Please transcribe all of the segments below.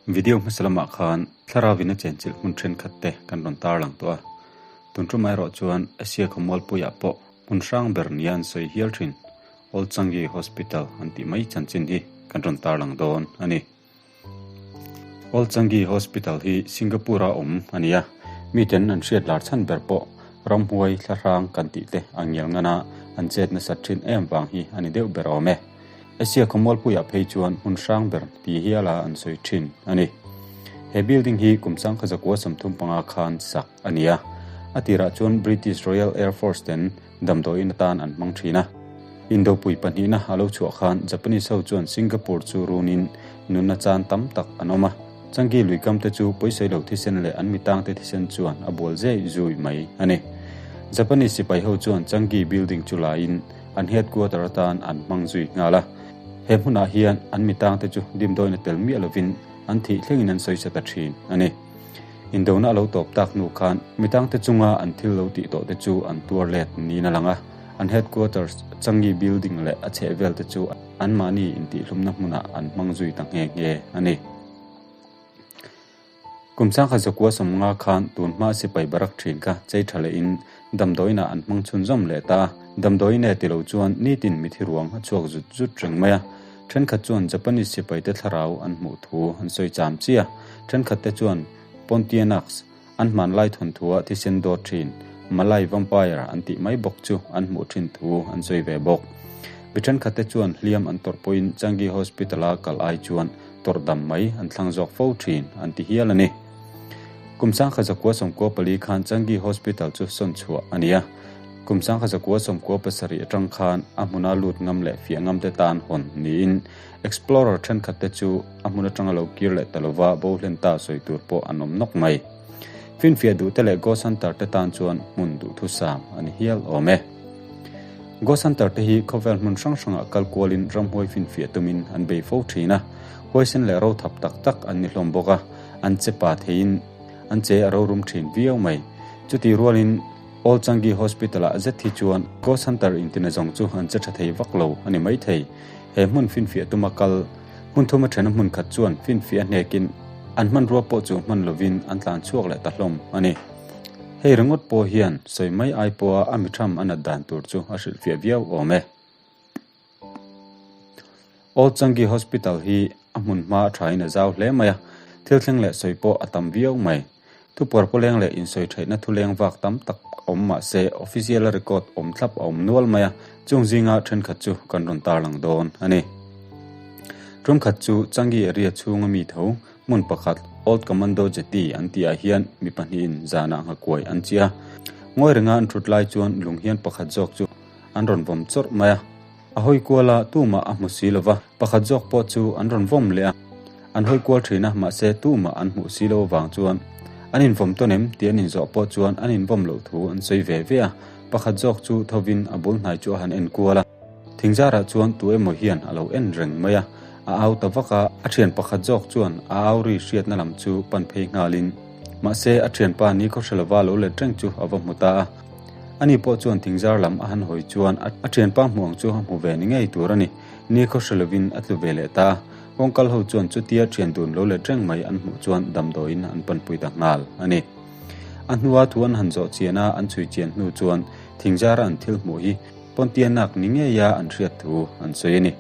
Video hmasa lamah khan thlarauin a chenchilh hmun thenkhat te kan rawn tarlang tawh a, tun tumah erawh chuan Asia khawmualpuiah pawh hmun hrang ber nia an sawi hial thin Old Changi Hospital an tih mai chanchin hi kan rawn tarlang dawn a ni. Old Changi Hospital hi Singapore-a awm a ni a, miten an hriat lar chhan ber pawh ramhuai thlahrang kan tih te a ngial ngan a, an chet nasat thin em vang hi a ni deuh ber awm e. Asia khawmualpuiah phei chuan hmun hrang ber ti hiala an sawi thin a ni. He building hi kum sangkha zakua 35 khan sak a ni a, a tirah chuan British Royal Air Force ten damdawiin atan an hmang thin a. Indopui pahnihna a lo chhuah khan Japanese ho chuan Singapore chu runin nunna chan tam tak an awm a. Changi luikam te chu pawisai lo thisen leh an mitangte thisen chuan a bual zei zui mai a ni. Japanese sipai ho chuan Changi building chu laiin an headquarter atan an hmang zui nghal a. He hmunah hian an mitangte chu dimdawina tel miah lovin an thih thlengin an sawi sa ta thin a ni. Indona a lo tawp tak hnu khan mitangte chunga an thil lo tih tawh te chu an tuar let niin a lang a. An headquarters Changi building leh a chhehvel te chu anmahni intihhlumna hmunah an hmang zui ta nghe nghe a ni. Kum sangkha zakua 50 khan tun hma sipai barak thin kha chei tha lehin damdawiinah an hmang chhunzawm leh ta a. Damdawiin e ti lo chuan nitin mithi ruang a chhuak zut zut reng mai a. Thenkhat chuan Japanese sipaite thlarau an hmuh thu an sawi cham chi a. Thenkhat te chuan Pontianaks an hmanlai thawnthua thisen dawt thin Malay vampire an tih mai bawk chu an hmuh thin thu an sawi ve bawk. Mi thenkhat te chuan hliam an tawrh pawhin Changi Hospital-a kal ai chuan tawrh dam mai an thlang zawk fo thin an ti hial a ni. Kum sangkha zakua 94 khan Changi Hospital chu sawn chhuah a ni a. Kum sangkha zakua 97 atang khan a hmuna lut ngam leh fiah ngam te tan hawn niin Explorer thenkhat te chu a hmun atanga lo kir leh ta lova bo hlen ta sawi tur pawh an awm nawk mai. Finfiah duh te leh Ghost Hunter te tan chuan hmun duhthusam a ni hial awm e. Ghost Hunter te hi khawvel hmun hrang hrangah kal kualin ramhuai finfiah tumin an bei fo thin a, huaisen leh ro thap tak tak an ni hlawm bawk a, an che pa theiin an che a rorum thin viau mai. Chutih rualin Old Changi Hospital-ah zet hi chuan Ghost Hunter intina zawng chu an che tha thei vak lo a ni maithei. He hmun finfiah tuma kal hmun thuma thena hmun khat chuan finfiah hnekin an hmanrua pawh chu hman lovin an tlan chhuak leh ta hlawm a ni. Hei ringawt pawh hian sawi mai ai pawha a mithram a nat dan tur chu a hrilhfiah viau awm e. Old Changi Hospital hi a hmun hma a thain a zau hle mai a, thil thleng leh sawi pawh a tam viau mai. Thupuar pawleng leh insawi theihna thuleng vak tam tak awm mah se official a record awm thlap a awm nual mai a, chung zinga thenkhat chu kan rawn tarlang dawn a ni. Tumkhat chu Changi area chhunga mi tho Hmun pakhat Old Commando Jetty an tih ah hian mi pahnihin zanah nghakuai an chi a. Ngawi renga an thut lai chuan lung hian pakhat zawk chu an rawn vawm chawrh mai a. A hawi kual a, tumah a hmu si lova, pakhat zawk pawh chu an rawn vawm leh a. An hawi kual thin a, mahse tumah an hmuh si lo avang chuan an invawm tawn em tih an inzawh pawh chuan an invawm loh thu an sawi ve ve a. Pakhat zawk chu thovin a bul hnai chu a han en kual a. Thingzarah chuan tu emaw hian a lo en reng mai a, a au ta vak a, a thian pakhat zawk chuan a au ri hriatna lam chu pan phei nghalin, mahse a thianpa ni khawhre lova lo let reng chu a va hmu ta a. Ani pawh chuan thingzar lam a han hawi chuan a thianpa hmuh ang chu a hmu ve ni ngei tur a ni, ni khawhre lovin a tlu ve leh ta a. Kawngkal ho chuan chutia thian dun lo let reng mai an hmuh chuan damdawiin an panpui ta nghal a ni. A hnua thu an han zawh chian a, an chhui chian hnu chuan thingzara an thil hmuh hi Pontianak ni ngeia an hriat thu an sawi a ni.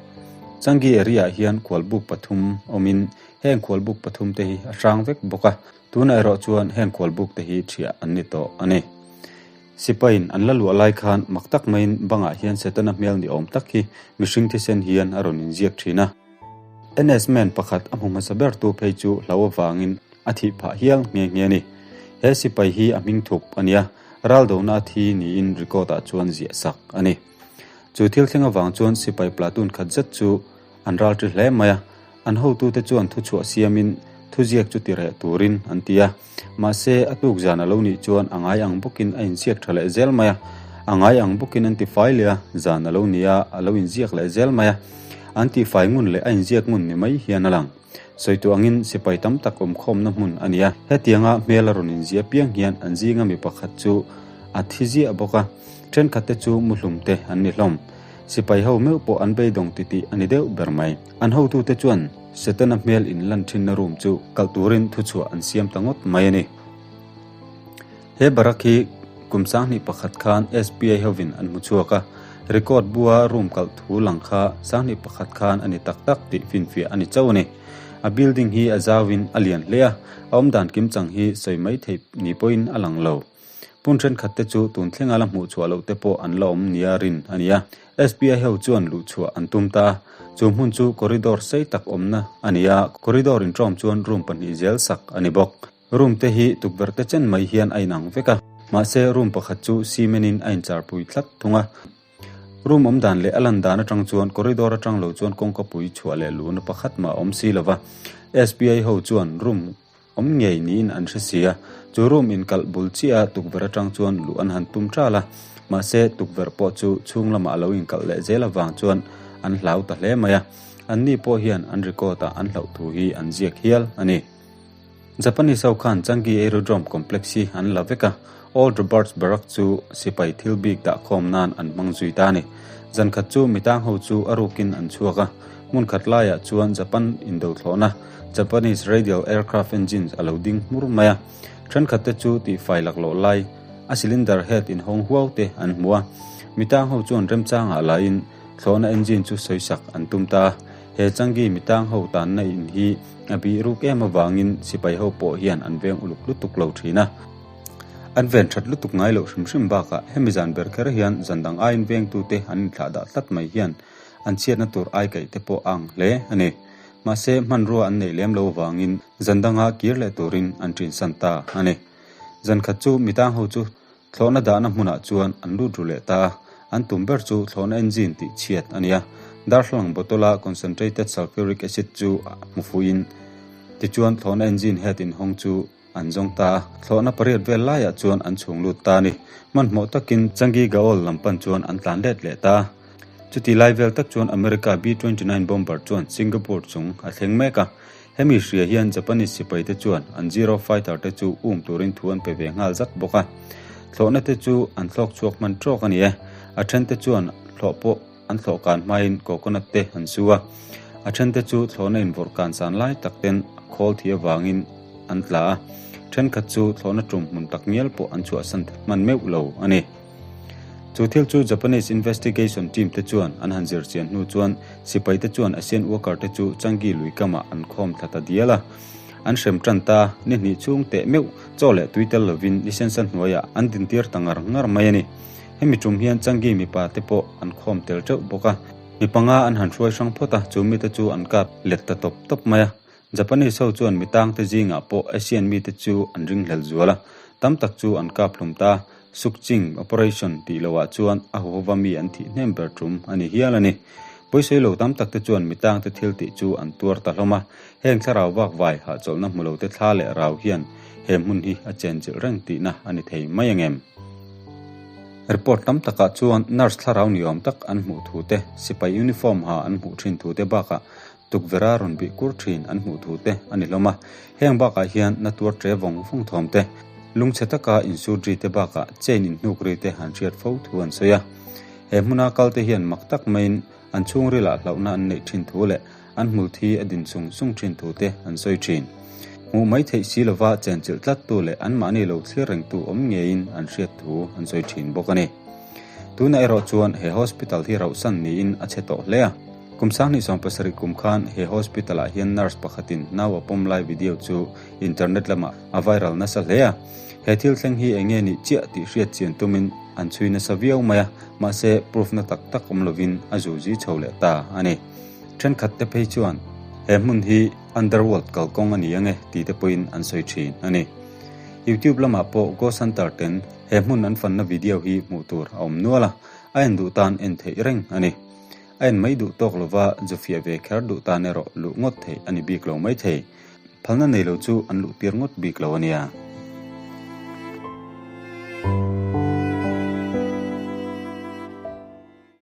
Changi area ah hian khualbuk pathum awmin heng khualbuk pathum te hi a hrang vek bawk a, tunah erawh chuan heng khualbuk te hi thiah an ni tawh a ni. Sipaiin an la luah lai khan mak tak maiin bangah hian Setana hmel ni awm tak hi mihring thisen hian a rawn inziak thin a. NS man pakhat a hmu hmasa ber tu phei chu hlo avangin a thih phah hial nghe nghe a ni. He sipai hi a hming thup a nia. Raldona a thi niin record ah chuan ziah sak a ni. Chu thil thleng avang chuan sipai platoon khat zet chu an ral ṭi hle mai a, an hotute chuan thuchhuah siamin thuziak chu ti reh turin an ti a. Mahse, a tuk zan a lo nih chuan a ngai ang bawkin a inziak ṭha leh zel mai a, a ngai ang bawkin an ti fai leh a, zan a lo ni a, a lo inziak leh zel mai a. An tihfai ngun leh a inziak ngun ni mai hian a lang. Sawitu angin sipai tam tak awmkhawmna hmun a ni a, hetianga hmel a rawn inziah piang hian an zinga mi pakhat chu a thi ziah bawk a, thenkhatte chu muhlum te an ni hlawm. Sipai ho meuh pawh an beidawng titih a ni deuh ber mai. An hotute chuan Setana hmel inlan thinna room chu kalh turin thuchhuah an siam ta ngawt mai a ni. He barak hi kum 21 khan SBI hovin an hmu chhuak a, record bua room kalh thu lang kha 21 khan a ni tak tak tih finfiah a ni chauh a ni. A building hi a zauin a lian hle a, a awmdan kimchang hi sawi mai theih ni pawhin a lang lo. Hmun thenkhat te chu tun thlenga la hmuh chhuah loh te pawh an la awm nia rin a ni a. SBI ho chuan luh chhuah an tum ta a, chu hmun chu corridor sei tak awmna a ni a, corridor inṭawm chuan room pahnih zel sak a ni bawk. Room te hi tukverh te chen mai hian a inang vek a, mahse room pakhat chu cement in a incharpui tlat thung a. Room awm dan leh a lan dan atang chuan corridor atang lo chuan kawngka pui chhuah leh luhna pakhat mah a awm si lova. SBI ho chuan room awm ngei niin an hre si a, chu room inkalh bul chiah a tukverh atang chuan luh an han tum ṭal a, mahse tukverh pawh chu chhung lamah a lo inkalh leh zel avang chuan an hlau ta hle mai a, anni pawh hian an record ah an hlauh thu hi an ziak hial a ni. Japanese ho khan Changi Aerodrome Complex hi an la vek a, Old Roberts Barrack chu sipai thil bik dah khawm nan an hmang zui ta a ni. Zan khat chu mitang ho chu a rukin an chhuak a, hmun khat laiah chuan Japan indothlawhna Japanese Radial Aircraft Engines a lo ding hmur mai a. Thenkhat te chu tihfai laklawh lai a cylinder head inhawng huau te an hmu a. Mitang ho chuan remchangah laiin thlawhna engine chu sawisak an tum ta a. He Changi mitang ho tanna in hi A bih ruk em avangin sipai ho pawh hian an veng uluk lutuk lo thin a. An ven that lutuk ngai loh hrim hrim bakah hemi zan ber kher hian zan dang aiin vengtute an inthlah dah tlat mai hian an chhiatna tur ai kaih te pawh a ang hle a ni. Mahse hmanrua an neih lem lo avangin zan danga kir leh turin an ṭinsan ta a ni. Zan khat chu mitang ho chu Thlawhna dahna hmunah chuan an lut ru leh ta a, an tum ber chu thlawhna engine tih chhiat a ni a. Darthlalang bottle-a concentrated sulfuric acid chu hmu fuhin, tichuan thlawhna engine head inhawng chu an zawng ta a. Thlawhna pariat vel laiah chuan an chhung lut ta a ni. Hmanhmawh takin Changi Gaol lam pan chuan an tlan let leh ta a. Chuti lai vel tak chuan America B-29 bomber chuan Singapore chung a thleng mek a. Hemi hria hian Japanese sipai te chuan an Zero fighter te chu um turin thu an pe ve nghal zat bawk a. Thlawhna te chu an thlawk chhuak hman tawk a ni e. A then te chuan thlawh pawh an thlawh kan hmain coconut te an su a. A then te chu thlawhna invawrh kan san lai tak ten khawl thih avangin an tla a. Thenkhat chu thlawhna tum hmun tak ngial pawh an chhuahsan hman meuh lo a ni. Chu thil chu Japanese investigation team te chuan an han zir chian hnu chuan sipai te chuan Asian worker te chu Changi lui kamah an khawm thla ta dial a. An hrem tan ta, ni hnih chhung teh meuh chaw leh tui tel lovin ni sensa hnuaiah an dintir ta ngar ngar mai a ni. Hemi tum hian Changi mipa te pawh an khawm tel teuh bawk a. Mi panga an han hruai hrang phawt a, chu mite chu an kap let ta tawp tawp mai a. Japanese ho chuan mitangte zingah pawh Asian mite chu an ringhlel zual a, tam tak chu an kap hlum ta. Sukching operation tih loah chuan a huhova mi an thih hnem ber tum a ni hial a ni. Pawisawi lo tam tak te chuan mitangte thil tih chu an tuar ta hlawm a, heng thlarau vak vai hahchawlhna hmu lo te thla leh rau hian he hmun hi a chenchilh reng tihna a ni thei mai ang em? Report tam takah chuan nurse thlarau ni awm tak an hmuh thu te, sipai uniform ha an hmuh thin thu te bakah Tukverh a rawn bih kur thin an hmuh thu te a ni hlawm a, heng bakah hian na tuar tre vawng vawng thawm te, lungchhe taka insut ri te bakah chain inhnuk ri te han hriat fo thu an sawi a. He hmuna kal te hian mak tak maiin an chhungrilah hlauhna an neih thin thu leh an hmul thi a din sung sung thin thu te an sawi thin. Hmuh mai theih si lova chenchilh tlattu leh anmahni lo thlir rengtu awm ngeiin an hriat thu an sawi thin bawk a ni. Tunah erawh chuan he hospital hi rauhsan niin a chhe tawh hle a. Kum 2017 kum khan he hospital ah hian nurse pakhatin nau a pawm lai video chu internet lamah a viral nasa hle a. He thil thleng hi eng nge nih chiah tih hriat chian tumin an chhui nasa viau mai a, mahse proof na tak tak awm lovin a zuzi chho leh ta a ni. Thenkhat te phei chuan he hmun hi underworld kalkawng a ni ange tih te pawhin an sawi thin a ni. YouTube lamah pawh Ghost Hunter ten he hmun an fanna video hi hmuh tur a awm nual a, a en duh tan en theih reng a ni. A en mai duh tawk lova zu fiah ve kher duh tan erawh luh ngawt theih a ni bik lo mai thei. Phalna nei lo chu an luh tir ngawt bik lo a nia.